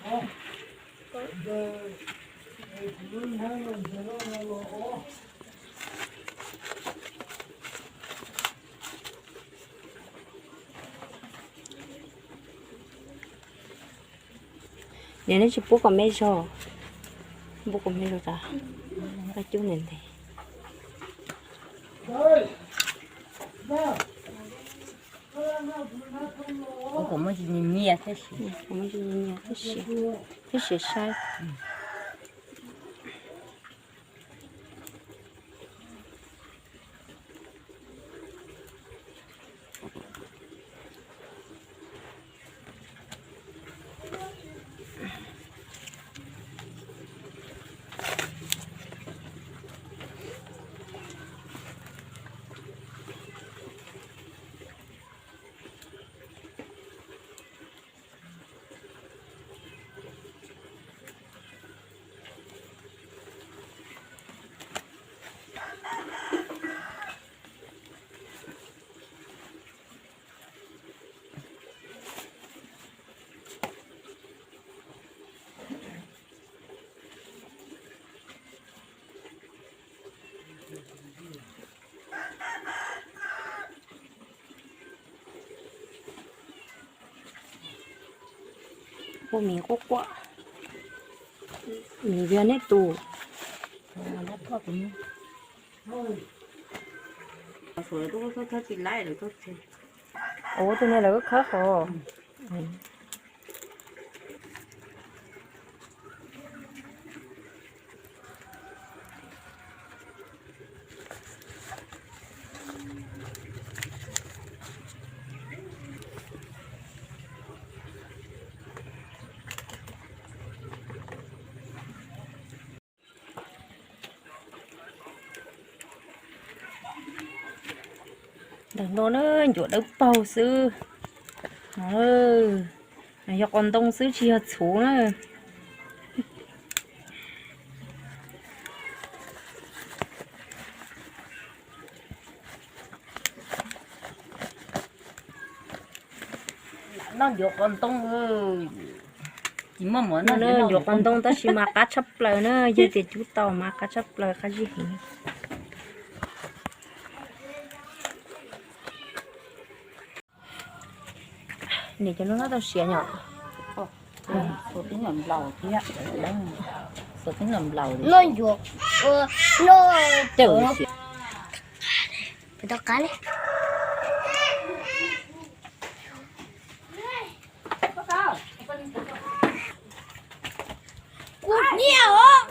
Niam, neb tsis pub kom me zog, pub kom me zog tas, nqa cub ntev ntev. Kuv muaj tsis nyias nyias thiab si, kuv muaj tsis nyias nyias thiab si, thiab siav saib. Ua miv quaj quaj, miv via neb tus. Ua tus niag lawv khawb qhov. Ntawm no na, ncuav dawb paug xwb. Yog qos ntoo xwb tsis yog txhuv na. Noj ncuav qos ntoo, ncuav qos ntoo tab sis mas qab tshaj plaws na, yog tias cub tau mas qab tshaj plaws, qab zib heev. Nim cov no noj tau siav nyom. Noj ncuav, noj tau qab li. Kuv nyiam os.